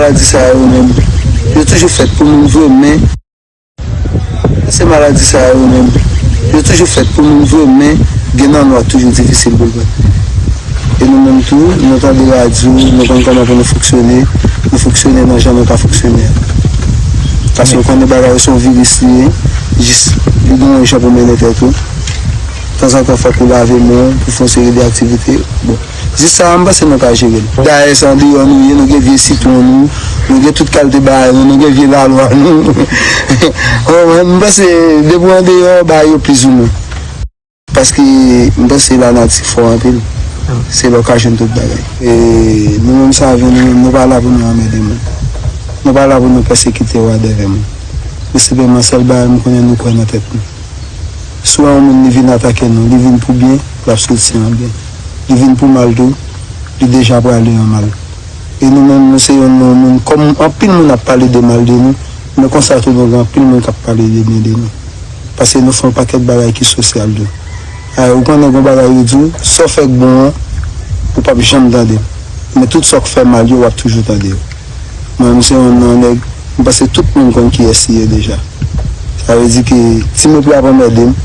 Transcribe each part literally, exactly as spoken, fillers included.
Maladi sa yo menm, yo toujou fèt pou moun vre, men se maladi sa yo menm, yo toujou fèt pou moun vre, men gen nan nou a toujou difisil pou l pran. E nou menm tou, nou tande radyo, nou konn kòman pou nou fonksyone, nou fonksyone nan jan nou ka fonksyone a. Paske w konnen bagay yo se yon viris li ye, jis li gen yon jan pou mennen tèt ou. Tanzantan fòk ou lave men w pou fè yon seri de aktivite. Bon, jis sa a, m panse nou ka jere l. Dayè, se andeyò nou ye, nou gen vye sitwon nou, nou gen tout kalite bagay nou, nou gen vye lalwa nou. Ou konprann? M panse depi w andeyò, bagay yo plizoumwen. Paske m panse lanati fò anpil. Se la w ka jwenn tout bagay. E nou menm Savyen, nou menm, nou pa la pou nou anmède moun. Nou pa la pou nou pèsekite w a dèyè moun. Men senpleman, sèl bagay m konnen nou kwè nan tèt nou. Si w wè yon moun li vin atake nou, li vin pou byen, l ap soti an byen. Li vin pou mal tou, li deja prale an mal. E nou menm, nou se youn nan moun, kòm anpil moun ap pale de mal de nou, men konsa tou nou gen anpil moun k ap pale de byen de nou. Paske nou fè yon pakèt bagay ki sosyal tou. A, ou konnen gen bagay yo di w, sa w fè k bon an, ou p ap janm tande l. Men tout sa w k fè mal yo, w ap toujou tande yo. Mwen, m se youn nan nèg, m panse tout moun konn kiyès li ye deja. Sa vle di ke Ti Mepri ap anmède m,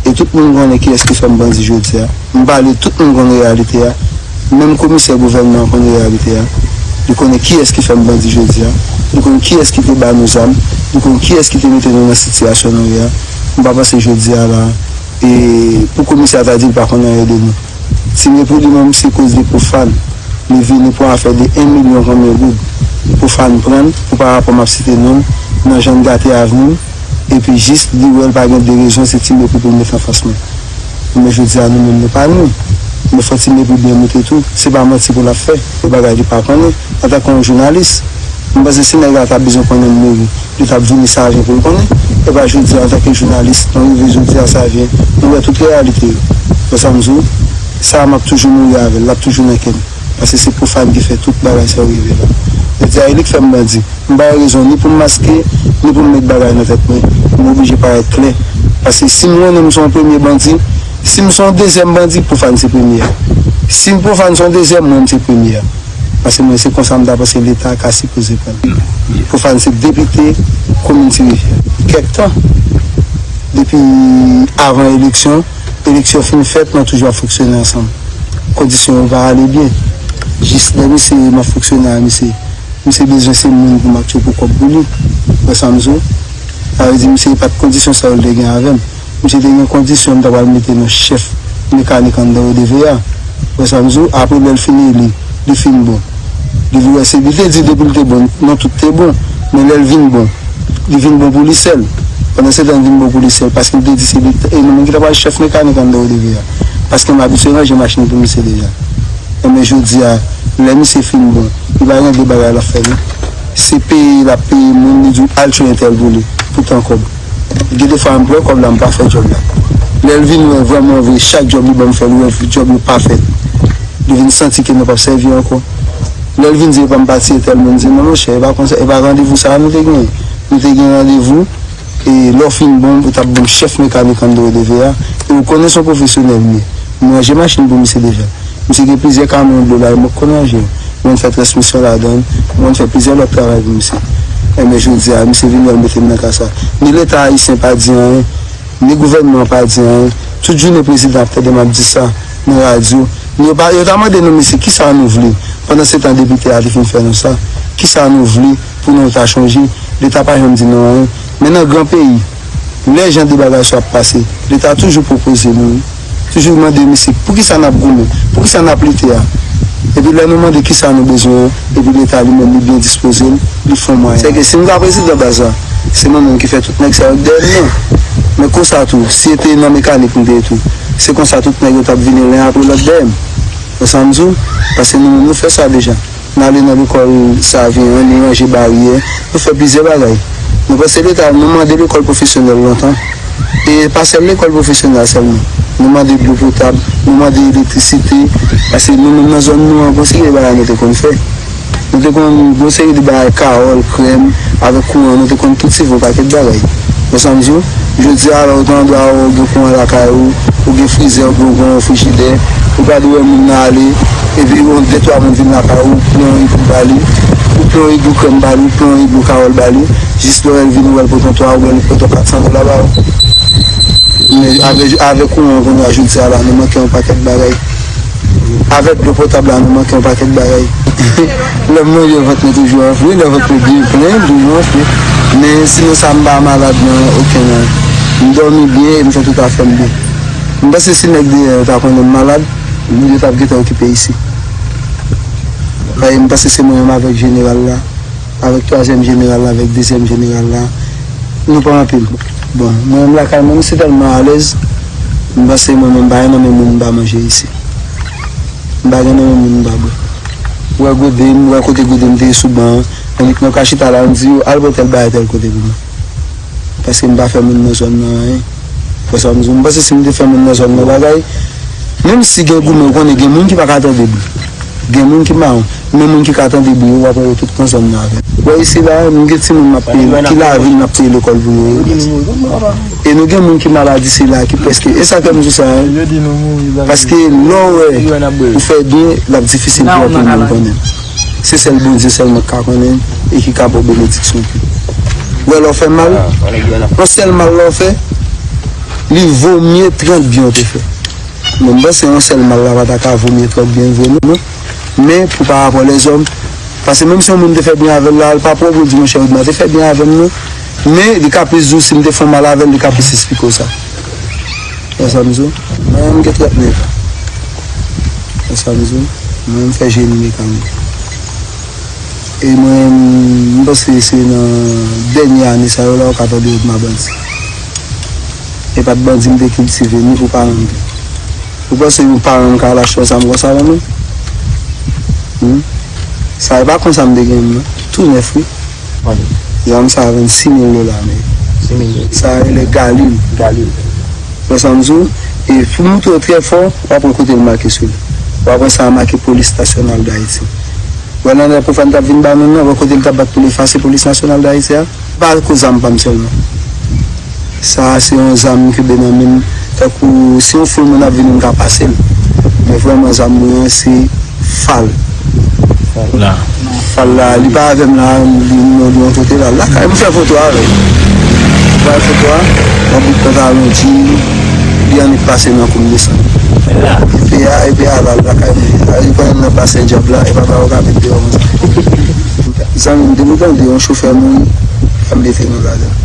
e tout moun konnen kiyès ki fè m bandi jodi a. M pale, tout moun konn reyalite a. Menm komisè gouvènman an konn reyalite a. Li konnen kiyès ki fè m bandi jodi a. Li konn kiyès ki te ba nou zam. Li konn kiyès ki te mete nou nan sitiyasyon nou ye a. M pa panse jodi a la, e pou komisè a ta di l pa konn anyen de nou. Ti Mepri li menm se koze Pwofàn. Li vini pou afè de en milyon konbyen goud. Pwofàn pran l pou pa rapò m ap site non l, nan jan l gate avni m, epi jis li wè l pa gen de rezon, se Ti Mepri pou l met anfas mwen. Men jodi a nou menm nou pa nou. Men fò Ti Mepri byen moute tou, se pa manti pou l ap fè, se bagay li pa konnen. Antanke yon jounalis, m panse si nèg la ta bezwen konnen m mouri, li t ap vini Savyen pou l konnen. E pa jodi a, antanke jounalis, nou rive jodi a Savyen, nou wè tout reyalite yo. Wè sa m di w, sa a m ap toujou mouri avè l, l ap toujou nan kè m. Paske se Pwofàn ki fè tout bagay sa yo rive la. Jodi a, e li k fè m bandi. M pa gen rezon ni pou m maske, ni pou m met bagay nan tèt mwen. M oblije parèt klè. Paske si m konnen m se yon premye bandi, si m se yon dezyèm bandi, Pwofàn se premye a. Si Pwofàn se yon dezyèm, mwen m se premye a. Paske mwen se konsa m ta panse Leta ka sipoze pran. Pwofàn se depite komin Ti Rivyè. Kèk tan, depi avan eleksyon, eleksyon fin fèt, nou toujou ap fonksyone ansanm. Kondisyon yo pa ale byen. Jis lè misye, m ap fonksyone a misye, misye bezwen se moun pou m ap tcheke kòb pou li. Wè sa m di w? Sa vle di misye pa t kondisyon sa yo l te gen avè m. Misye te gen kondisyon m ta pral mete nan chèf mekanik anndan O D V A. Wè sa m di w? Apre lè l fin eli, li fin bon. Li vin wè se, li te di depi l te bon, non tout te bon. Men lè l vin bon, li vin bon pou li sèl. Pandan se tan l vin bon pou li sèl, paske l te di se li, e nou menm ki ta pral chèf mekanik anndan O D V A. Paske m abitye ranje machin pou misye deja. Enben jodi a, lè misye fin bon, li pa gen de bagay l ap fè non. Se peye l ap peye moun, li di w al tchwe entèl pou li, pou tan kòb. Gen de fwa m pran kòb la, m pa fè djòb la. Lè l vin wè vrèman vre, chak djòb li ban m fè, li wè djòb yo pa fèt. Li vin santi ke nou p ap sèvi ankò. Lè l vin di epa m pati entèl moun, di non monchè, e pa konsa, e pa randevou sa a nou te genyen. Nou te gen randevou, e lè w fin bon, ou t ap bon chèf mekanik anndan O D V A, e ou konnen se yon pwofesyonèl m ye. M ranje machin pou misye deja. Misye gen plizyè kamyon dlo la, e mwen k konn ranje yo. Mwen fè transmisyon ladan l, mwen fè plizyè lòt travay pou misye. Enben jodi a, misye vin wè l mete m nan ka sa. Ni Leta ayisyen pa di anyen, ni gouvènman an pa di anyen. Tout jounen prezidan ap tande m ap di sa nan radyo. Yo pa, yo ta mande nou, mesye, kisa nou vle? Pandan se tan depite a te fin fè nou sa. Kisa nou vle pou nou ta chonje? Leta pa janm di nou anyen. Men nan gran peyi, lè jan de bagay sa ap pase, Leta toujou pwopoze nou, toujou mande, mesye, poukisa n ap goumen? Poukisa n ap lite a? Epi lè nou mande kisa nou bezwen an, epi Leta li menm li byen dispoze l, li fè yon mwayen. Sèke si m ta prezidan baz la, se mwen menm ki fè tout nèg sa yo k dèyè m nan. Men konsa tou, si se te nan mekanik m te ye tou, se konsa tout nèg yo t ap vini len apre lòt dèyè m. Wè sa m di w? Paske nou menm nou fè sa deja. N ale nan lekòl Savyen an, nou ranje baryè, nou fè plizyè bagay. Nou panse Leta, nou mande lekòl pwofesyonèl lontan. E pa sèl lekòl pwofesyonèl la sèlman. Nou mande dlo potab, nou mande elektrisite, paske nou menm nan zòn nou an, gon seri de bagay nou te konn fè. Nou te konn, gon seri de bagay, kawòl, krèm, avèk kouran, nou te konn kiltive yon pakèt bagay. Wè sa m di w? Jodi a la, ou gen dwa ou gen kouran lakay ou, ou gen frizè, ou gen yon frijidè, ou pa dwe wè moun nan ale, epi yon de twa moun vin lakay ou, pran yon ipou ba li, Ou pran yon igou krèm ba li, ou pran yon igou kawòl ba li, jis lè w wè l vini, ou wè l pote yon twa, oubyen li pote yon kat san dola ba ou. Men avè, avè kouran kounye a, jodi a la, nou manke yon pakèt bagay. Avè dlo potab la, nou manke yon pakèt bagay. Lè m manje, vant mwen toujou anfle, lè vant mwen byen plen, toujou anfle. Men sinon sa, m pa malad nan okenn an. M dòmi byen e m fè tout afè m byen. M panse si nèg deyò yo ta konnen m malad, yo t ap gentan okipe isi. Paske m panse se mwen menm avèk jeneral la, avèk twazyèm jeneral la, avèk dezyèm jeneral la. Nou pa anpil. Bon, mwen menm lakay mwen, m si tèlman alèz, m panse mwen menm pa gen nan men moun m pa manje isi. M pa gen nan men moun m pa bwè. Ou wè gode m, ou wè kote gode m te ye sou ban an, annik nou ka chita la, m di yo, al pran tèl bagay tèl kote pou mwen. Paske m pa fè moun nan zòn nan anyen. Ou konprann sa m di w? M panse si m te fè moun nan zòn nan bagay, menm si gen goumen, ou konnen gen moun ki pa ka tande bri. Gen moun ki mawon, men moun ki ka tande bri yo, w ap wè yo tout nan zòn nan avè m. Ou wè isi la, nou gen timoun m ap peye, ki lavil m ap peye lekòl pou yo. E nou gen moun ki malad isi la, ki prèske, e sa k fè m di w sa, paske lè w wè ou fè byen, l ap difisil pou anpil moun konnen. Se sèl Bondye sèlman ki ka konnen e ki ka ba w benediksyon tou. Ou wè lè w fè mal, yon sèl mal lè w fè, li vo mye trant byen w te fè. Men m panse yon sèl mal la pa ta ka vo mye trant byen vre non. Men pou pa rapò lèzòm, paske menm si yon moun te fè byen avè l la, l pa pran w pou l di, monchè, Widma te fè byen avè m non. Men li ka plis di w si m te fè yon mal avè l, li ka plis esplike w sa. Wè sa m di w? Mwen menm m gen trant nèf an. Wè sa m di w? Mwen menm m fè jeni mekanik. E mwen menm, m panse se nan dènye ane sa yo la ou ka tande Widma bandi. E pa t bandi m te kiltive, ni pou paran m tou. Ou panse yon paran m ka al achte yon zam konsa ban mwen? Hmm? Sa e pa konsa m te gen l non. Tou nèf wi. Zam sa a vennsis mil dola ameriken. Sa rele Galil. Galil. Wè sa m di w? E pou moutre w trè fò, w ap wè kote l make sou li. W ap wè sa a make Polis Nasyonal d Ayiti. Wè nan lè Profane t ap vin ba nou nan, wè kote l t ap bat pou l efase Polis Nasyonal d Ayiti a? Pa akoz zam pa m sèlman. Sa a se yon zam m kenbe nan men m, tankou si yon foul moun ap vini m ka pase l. Men vrèman zam mwen an se fal. Fal la, li pa avè m la, li nan yon kote la. Lakay m fè foto avè l. M fè foto a, yon bout pantalon djin, li annik pase nan kou m desann. Epi a, epi a la lakay mwen. A, li pran nan basen djab la, e pa bagay ou ka met deyò konsa. Zanmi m, depi w tande yon chofè mouri, pa mete nou ladan.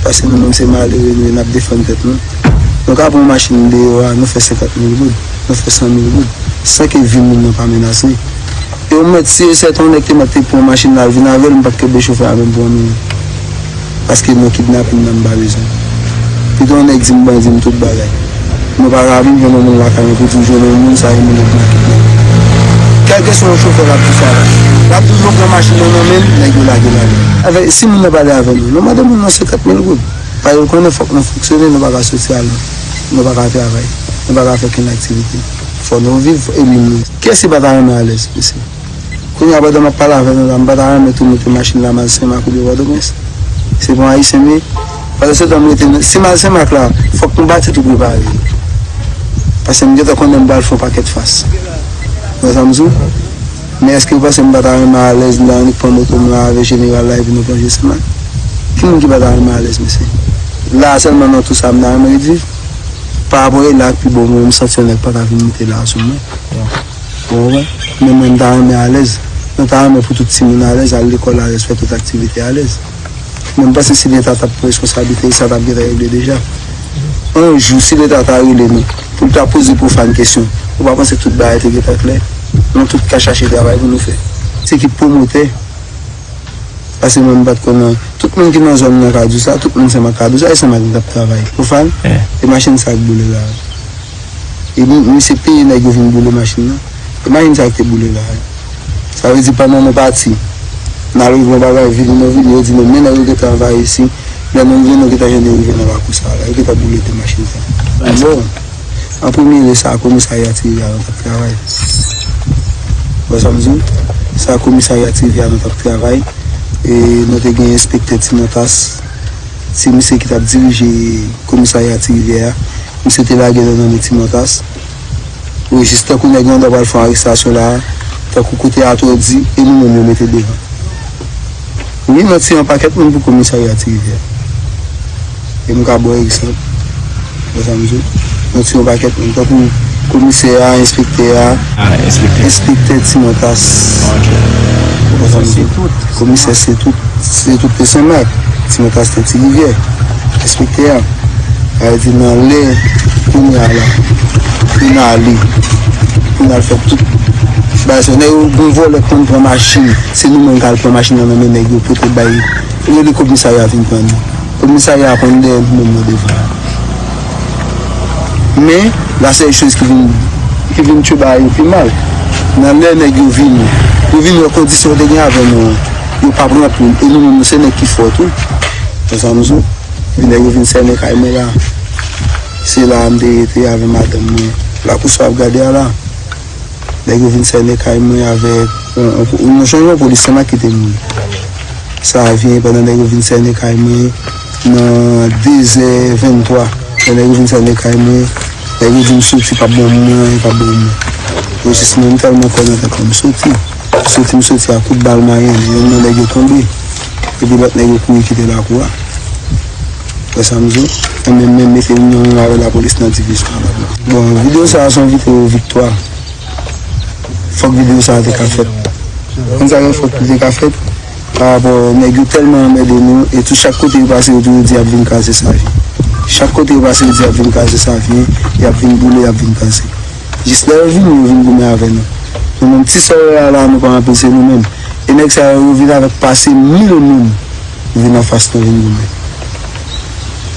Paske nou menm se malere nou ye, n ap defann tèt nou. Nou ka pran yon machin deyò a, nou fè senkant mil goud, nou fè san mil goud, san ke vi moun nan pa menase. E ou mèt si e sèten yon nèg te mèt te pran machin la, l vin avè l, m p ap kenbe chofè a menm pou yon minit. Paske non kidnapin nan m pa bezwen. Pito yon nèg di m bandi m tout bagay. Nou pa ka vin jwenn yon moun lakay mwen pou di w jwenn yon moun sa e moun nan ki nan kidnap. Kèlkeswa yon chofè k ap di sa la, l ap toujou pran machin nan nan men l, nèg yo lage l ale. Avèk, si moun nan pale avè nou, nou mande moun nan senkant mil goud. Paske l konnen fòk nou fonksyone, nou pa ka soti al, nou pa ka travay, nou pa ka fè okenn aktivite. Fò nou viv e li nou. Kiyès ki pa ta renmen alèz, mesye? Kounye a pandan m ap pale avè nou la, m pa ta renmen tou moute machin la m al Senmak oubyen Pòtoprens. Se pa yon Ayisyen m ye. Pandan se tan m rete nan, si m al Senmak la, fòk m pati tou prepare. Paske m gentan konnen m pral fè yon pakèt fas. Ou wè sa m di w? Men èske w panse m pa ta renmen alèz la, annik pran moto m la avè jeneral la epi nou plonje Senmak? Ki moun ki pa ta renmen alèz, mesye? La sèlman nan tou sa m ta renmen ret viv. Pa rapò e la k pi bon pou mwen, m santi yon nèg pa ta vin moute la sou mwen. Ou konprann? Men mwen, m ta renmen alèz. Mwen ta renmen pou tout timoun alèz, al lekòl alèz, fè tout aktivite alèz. Men m panse si Leta t ap pran responsablite l, sa t ap gentan regle deja. Yon jou, si Leta ta rele nou, pou l ta poze Profane kesyon, ou pa panse tout bagay te gentan klè? Nou tout ka chache travay pou nou fè. Se ki pwomotè, paske mwen m pa t konn, tout moun ki nan zòn nan ka di w sa, tout moun Senmak ka di w sa, e Senmak ki t ap travay. Profane, e machin sa k boule la. E mi-, misye peye nèg yo vin boule machin nan. E machin sa ki te boule la. Sa vle di pandan nou pati, n al rive yon bagay, vini nou vini, yo di nou, men nèg yo gentan anvayi isi. Lè nou rive, nou gentan jwenn yo rive nan lakou sa a la. Yo gentan boule de machin sa. Bon, an premye lye sa, komisarya Ti Rivyè a nou t ap travay. Ou wè sa m di w? Sa komisarya Ti Rivyè a nou t ap travay. E nou te gen enspektè Ti Montas. Se misye ki t ap dirije komisarya Ti Rivyè a. Misye te lage nou nan men Ti Montas. Wi, jis tankou nèg yo anndan pral fè yon arestasyon la a, tankou kote atò di, e nou menm yo mete devan. Wi, nou tiye yon pakèt moun pou komisarya Ti Rivyè. E m ka ba w egzanp. Wè sa m di w? Nou tiye yon pakèt moun, tankou komisè a, enspektè a, enspektè Ti Motas. Wè sa m di w? Komisè se tout, se tout te Senmak. Ti Motas te Ti Rivyè. Enspektè a. Sa vle di nan lè kounye a la, pou n ale, pou n al fè tout bagay sa yo. Nèg yo, gon vòlè k konn pran machin, se nou menm k al pran machin nan nan men nèg yo, pote bay, rele komisarya vin pran nou. Komisarya konn dèyè nou menm nan devan. Men, la sèl choz ki vin, ki vin tchwe bagay yo pi mal, nan lè nèg yo vini, yo vin wè kondisyon yo te gen avè nou an, yo p ap ranpli l, e nou menm nou se nèg ki fò tou. Wè sa m di w? Epi nèg yo vin sènen kay mwen la. Se la a m te rete avè madanm mwen. Lakou sa w ap gade a la. Nèg yo vin sènen kay mwen avèk yon, yon, yon, yon polis Senmak ki te mouri. Sa vyen pandan nèg yo vin sènen kay mwen nan dezè venntwa. Lè nèg yo vin sènen kay mwen, nèg yo di m soti, p ap ban m mwen, p ap ban m mwen. Yo jis mwen, m tèlman kwè nan tèt mwen, m soti. Soti, m soti a kout bal mayen, youn nan nèg yo tonbe. Epi lòt nèg yo kouri kite lakou a. Wè sa m di w? Mwen menm, menm mete m nan menm avè lapolis nan divizyon an. Bon, videyo sa a se yon videyo viktwa. Fòk videyo sa a te ka fèt. Konn sa fè fòk li te ka fèt? Pa rapò nèg yo tèlman anmède nou, e tou chak kote yo pase, yo toujou di y ap vin kraze Savyen. Chak kote yo pase, yo di y ap vin kraze Savyen, y ap vin boule, y ap vin kraze. Jis lè yo vini, yo vin goumen avè nou. Nou menm ti sè yo a la, nou pa anpil, se nou menm. E nèg sa yo, yo vin avèk pase mil moun, vin anfas nou vin goumen.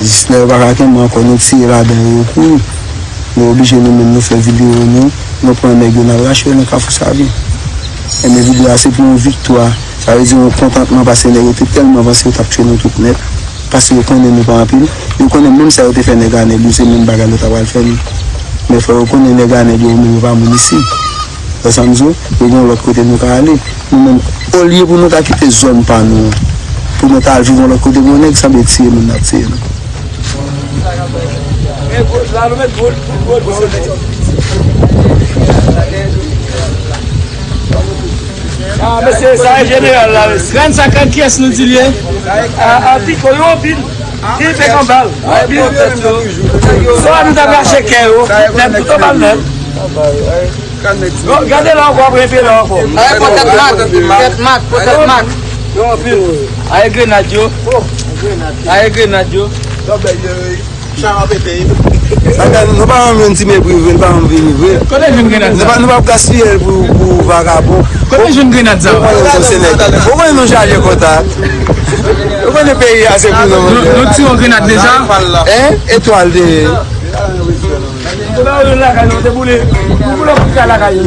Jis lè yo pa ka kenbe ankò, nou tire ladan yo, yo kouri. Nou oblije nou menm, nou fè videyo nou, nou pran nèg yo, n al rache yo nan Kafou Savyen. Enben videyo a se pou yon viktwa, sa vle di yon kontantman, paske nèg yo te tèlman vanse, yo t ap tchwe nou tout nèt. Paske yo konnen nou pa anpil. Yo konnen menm sa yo te fè nèg Anèl yo, se menm bagay yo ta pral fè nou. Men fò yo konnen nèg Anèl yo, yo menm yo pa moun isi. Wè sa m di w? Yo gen yon lòt kote nou ka ale. Nou menm, olye pou nou ta kite zòn pa nou an, pou nou ta al viv yon lòt kote, pou yon nèg sanble tiye moun n ap tiye nou. Ah, mesye, sa e jeneral la, mesye. Grann sa, grann kiyès nou di l ye? A, a, Piko, yo anpil. Ki pèk anba l. Anpil. Sa nou t ap rache kè yo. Nèt tout anba l nèt. Yo, gade la ankò, apre pye la ankò. Ay, pòtèt mak, pòtèt mak, pòtèt mak. Yo anpil. Ay, grenad yo. Ay, grenad yo. Sa fè nou, nou pa janm jwenn ti mepri vre, nou pa janm vini vre. Kote jwenn grenad sa? Nou pa, nou p ap gaspiye l pou, pou vagabon. Kote jwenn grenad sa? Ou konnen nou se nèg. Ou konnen nou chaje kontak. Ou konnen peyi a se pou nou. Nou, nou tire yon grenad deja? Hein? Etwal de. Ou pa wè lakay nou, te boule. Nou boule pou kay lakay yo.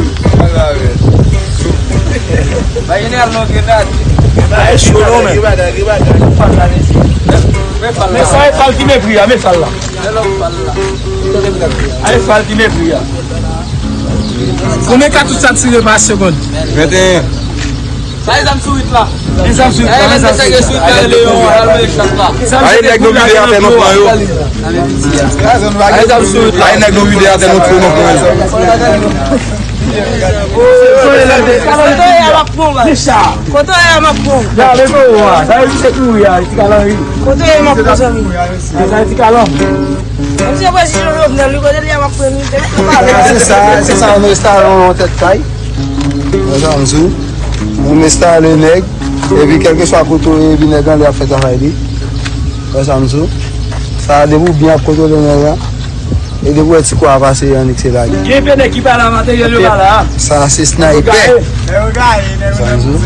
Ba jeneral non grenad. Ba e cho non men. Men sa e fal ki mepri a, men fal la. Ay fal ki mepri a. Konbyen katouch sa tire pa segonn? Venteyen. Sa e zam sourit la. E zam sourit la, men sa sourit la. Ay nèg nou vide atè nan pran yo. Ay zam sourit la. Ay nèg nou vide atè nan pran yo. Kote w ye a m ap pran w. Kote w ye a m ap pran w. Kote w ye a m ap pran w, zanmi. Sa e ti kalan. Mwen se prezidan Jovenel, wi, kote l ye a m ap pran l, wi. Se sa, se sa, nou enstale yon tèt kay. Wè sa m di w? Nou enstale nèg, epi kèlkeswa kote w ye, epi nèg anlè ap fè travay li. Wè sa m di w? Sa depi w byen ap kontwole nèg la. E depi w wè ti kwa a pase, annik se lage. Gen pe nèg ki pa la, materyèl yo pa la. Sa se sniper. Sa m di w?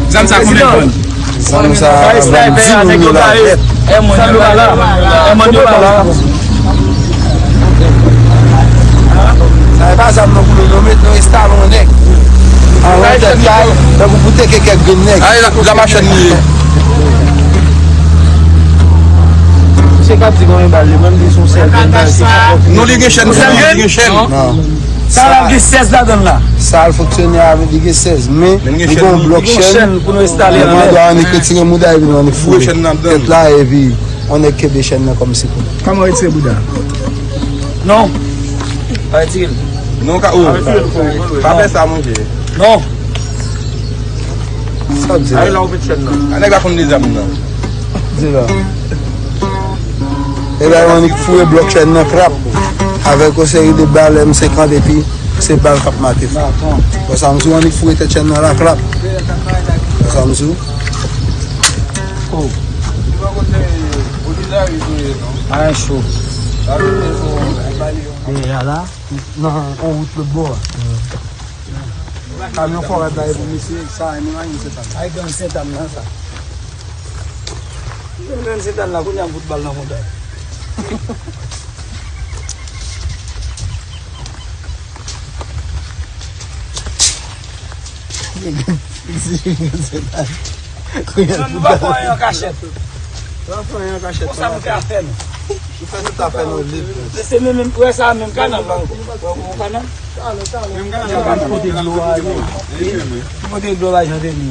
Zam sa konbyen grenn? Zam sa, zam di moun yo la nèt. Zam yo pa la. Zam yo pa la. Sa e pa zam nan pou nou, nou met, nou enstale yon nèg. Anvan tèt kay, tankou pou teke kèk grenn nèg. Ay, la, la machann li ye. Misye k ap di konbyen bal li, mwen m di se yon sèl grenn bal ki fè. Non, li gen chèn, li gen chèn. Non. Sa la gen sèz ladan l la. Sa l fonksyone avèk, li gen sèz, men li gen yon blòk chèn. Li gen chèn pou nou enstale. Mwen dwa annik retire mouda epi nou annik foure tèt la epi yon nèg kenbe chèn nan kòm sipò. Kòman retire bouda? Non. Pa retire l. Non, ka, oh. Pa fè sa, monchè. Non. Sa w di la? Ay, la ou met chèn nan. A, nèg la konn de zam nan. Di la. E la, yo annik foure blòk chèn nan krap. Avèk yon seri de bal M senkant epi se bal k ap make fè. Bon, sa m di w, annik foure tèt chèn nan la krap. Bon, sa m di w. Oh. Ay, cho. Deja la, nan yon wout lòt bò a. Kamyon fò rad la e pou mesye, sa, e menm Sentàn. Ay, gang Sentàn nan, sa. Menm Sentàn la, kounye a m fout bal nan montaj. Gang Sentàn. Non, nou pa fè anyen an kachèt. Nou pa fè anyen an kachèt. Konsa nou fè afè nou. Nou fè tout afè nou lib. Se menm, menm, wè sa menm kanal la ankò. Wè, wè kanal. Menm kanal la. Kote dlo a ye. Ki kote dlo a Jan Deni?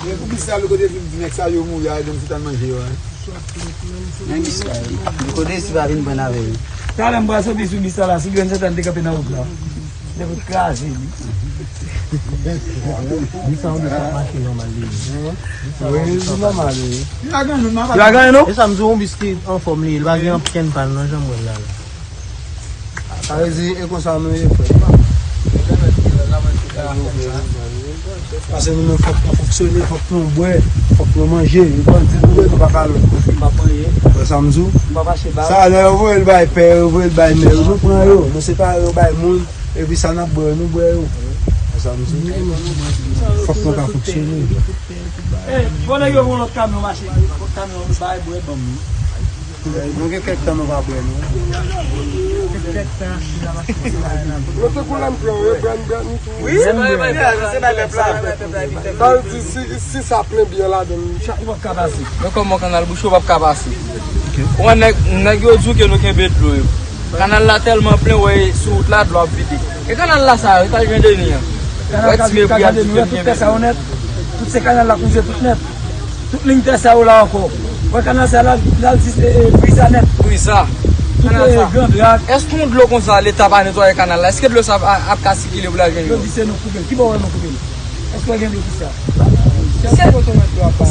Men pou ki sa lè kote di nèg sa yo mouri a, epi m se tan manje yo, hein. Men ki sa, kote si pa vin pran avè yo. Talè m pral soti sou bis la, si Grenn Sentàn te kanpe nan wout la. Li te fout kraze li. Li sa yon de sa mache nòmal li. Wi, li nòmal, wi. Li pa gen anyen, non? E sa m di w, yon bis ki anfòm li ye, li pa gen okenn pàn nan, jan m wè l la, la. Sa vle di, e konsa nou ye, frè. Paske nou menm fòk nou fonksyone, fòk nou bwè, fòk nou manje. Yo bandi nou ye, nou pa ka lòt kote. Wè sa m di w? Sa lè yo voye l bay pè, yo voye l bay mè yo, nou pran yo, nou separe yo bay moun, epi sa n ap bwè yo, nou bwè yo. Wè sa m di w? Fòk nou ka fonksyone. Ey, bon, nèg yo voye lòt kamyon mache, lòt kamyon bay bwè ban m. Nou gen kèk tan nou pa bwè, non. Mwen te kou la m pran, wi, brand, brand, tou. Wi, se bay, bay, se bay pèp la. Sa vle di, si, si sa plen byen ladan l. Chak ou p ap ka pase. Men kòman kanal bouche, ou p ap ka pase. Ou wè nèg, nèg yo di w ke nou kenbe dlo yo. Kanal la tèlman plen, wè, sou wout la, dlo ap vide. E kanal la sa, e kanal Jan Deni an. Wè ti mepri a di ke l kenbe dlo. Tout tè sa yo nèt. Tout se kanal la kouze tout nèt. Tout liy tè sa yo la ankò. Wè kanal sa la, l al jis, e, e, Brisa nèt. Brisa. Tout, e, Gran Drak. Èske yon dlo konsa, Leta pa netwaye kanal la, èske dlo sa ap, ap ka sikile pou l al jwenn yo? Yo di se nou k koupe l. Ki bò w wè nou koupe l? Èske w gen dlo ki sa? Se,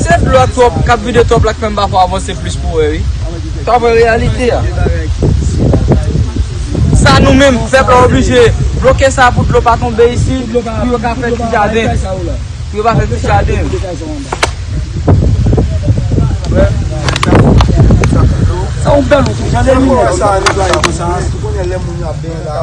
se dlo a twòp, k ap vide twòp la k fè m pa fè avanse plis pou wè, wi. Sa vre reyalite a. Sa nou menm, pèp la oblije bloke sa pou dlo pa tonbe isit, pou yo ka fè ti jaden. Pou yo pa fè ti jaden. Sa yon bèl wout, wi. Jan de minè sa, netwaye konsa, si w konnen lè moun yo ap benyen la.